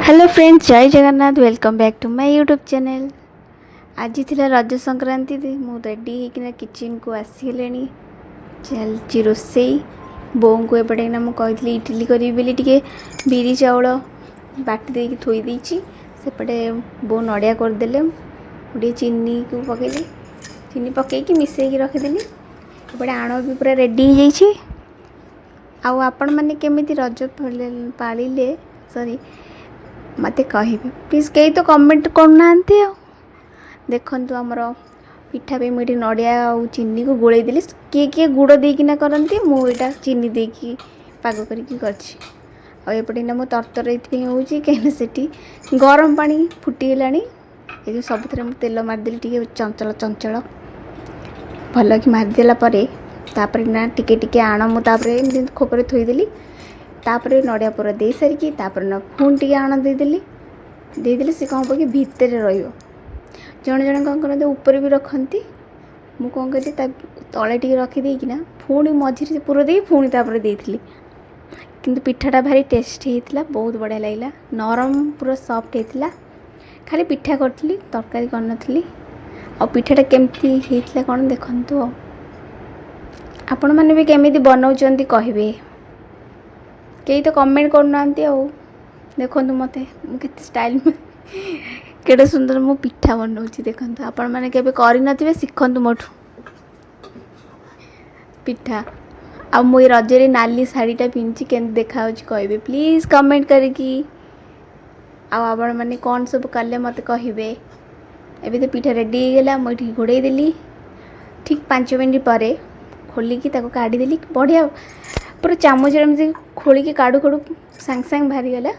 Hello friends, ଜୟ Jagannath. Welcome back to my YouTube channel. ଆଜି ଥିଲା ରଜ ସଂକ୍ରାନ୍ତି। ମୁଁ ରେଡ଼ି ହେଇକିନା କିଚେନ୍କୁ ଆସିଗଲିଣି। ଚାଲିଛି ରୋଷେଇ। ବୋଉଙ୍କୁ ଏପଟେ କିନା ମୁଁ କହିଥିଲି ଇଟିଲି କରିବି ବୋଲି, ଟିକେ ବିରି ଚାଉଳ ବାଟି ଦେଇକି ଥୋଇ ଦେଇଛି। ସେପଟେ ବୋଉ ନଡ଼ିଆ କରିଦେଲେ। ମୁଁ ଟିକେ ଚିନିକୁ ପକେଇଲି, ଚିନି ପକେଇକି ମିଶେଇକି ରଖିଦେଲି। ଏପଟେ ଆଣ ବି ପୁରା ରେଡ଼ି ହେଇଯାଇଛି। ଆଉ ଆପଣମାନେ କେମିତି ରଜ ପାଳିଲେ, ସରି, ମୋତେ କହିବେ ପ୍ଲିଜ୍। କେହି ତ କମେଣ୍ଟ କରୁନାହାନ୍ତି। ଆଉ ଦେଖନ୍ତୁ, ଆମର ପିଠା ପାଇଁ ମୁଁ ଏଠି ନଡ଼ିଆ ଆଉ ଚିନିକୁ ଗୋଳେଇ ଦେଲି। କିଏ କିଏ ଗୁଡ଼ ଦେଇକିନା କରନ୍ତି, ମୁଁ ଏଇଟା ଚିନି ଦେଇକି ପାଗ କରିକି କରିଛି। ଆଉ ଏପଟେ ନା ମୁଁ ତରତର ଏଇଥିପାଇଁ ହେଉଛି, କାହିଁକିନା ସେଠି ଗରମ ପାଣି ଫୁଟିଗଲାଣି। ଏ ଯେଉଁ ସବୁଥିରେ ମୁଁ ତେଲ ମାରିଦେଲି ଟିକେ, ଚଞ୍ଚଳ ଚଞ୍ଚଳ ଭଲକି ମାରିଦେଲା ପରେ ତାପରେ ନା ଟିକେ ଟିକେ ଆଣ ମୁଁ ତାପରେ ଏମିତି ଖୋପରେ ଥୋଇଦେଲି। ତାପରେ ନଡ଼ିଆ ପୁର ଦେଇସାରିକି ତାପରେ ନା ପୁଣି ଟିକେ ଆଣ ଦେଇଦେଲି। ଦେଇଦେଲେ ସେ କ'ଣ ହେବ କି ଭିତରେ ରହିବ। ଜଣେ ଜଣେ କ'ଣ କରନ୍ତି, ଉପରେ ବି ରଖନ୍ତି। ମୁଁ କ'ଣ କଲି, ତା ତଳେ ଟିକେ ରଖିଦେଇକିନା ପୁଣି ମଝିରେ ପୁର ଦେଇକି ପୁଣି ତାପରେ ଦେଇଥିଲି। କିନ୍ତୁ ପିଠାଟା ଭାରି ଟେଷ୍ଟି ହେଇଥିଲା, ବହୁତ ବଢ଼ିଆ ଲାଗିଲା। ନରମ, ପୁରା ସଫ୍ଟ ହେଇଥିଲା। ଖାଲି ପିଠା କରିଥିଲି, ତରକାରୀ କରିନଥିଲି। ଆଉ ପିଠାଟା କେମିତି ହେଇଥିଲା କ'ଣ ଦେଖନ୍ତୁ। ଆଉ ଆପଣମାନେ ବି କେମିତି ବନାଉଛନ୍ତି କହିବେ। କେହି ତ କମେଣ୍ଟ କରୁନାହାନ୍ତି। ଆଉ ଦେଖନ୍ତୁ ମୋତେ, ମୁଁ କେତେ ଷ୍ଟାଇଲ୍, କେଡ଼େ ସୁନ୍ଦର ମୁଁ ପିଠା ବନାଉଛି ଦେଖନ୍ତୁ। ଆପଣମାନେ କେବେ କରିନଥିବେ, ଶିଖନ୍ତୁ ମୋଠୁ ପିଠା। ଆଉ ମୁଁ ଏ ରଜରେ ନାଲି ଶାଢ଼ୀଟା ପିନ୍ଧିଛି, କେମିତି ଦେଖାହେଉଛି କହିବେ ପ୍ଲିଜ୍ କମେଣ୍ଟ କରିକି। ଆଉ ଆପଣମାନେ କ'ଣ ସବୁ କଲେ ମୋତେ କହିବେ। ଏବେ ତ ପିଠା ରେଡ଼ି ହେଇଗଲା। ମୁଁ ଏଠି ଘୋଡ଼େଇ ଦେଲି। ଠିକ୍ 5 ମିନିଟ୍ ପରେ ଖୋଲିକି ତାକୁ କାଢ଼ିଦେଲି। ବଢ଼ିଆ ପୁରା ଚାମଚରେ ଏମିତି ଖୋଳିକି କାଢ଼ୁ କାଢ଼ୁ ସାଙ୍ଗେ ସାଙ୍ଗେ ବାହାରିଗଲା।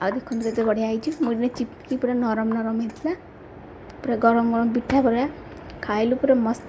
ଆଉ ଦେଖନ୍ତୁ କେତେ ବଢ଼ିଆ ହେଇଛି। ମୁଁ ଏଇନା ଚିପିକି, ପୁରା ନରମ ନରମ ହେଇଥିଲା। ପୁରା ଗରମ ଗରମ ପିଠା ପୁରା ଖାଇଲୁ, ପୁରା ମସ୍ତ।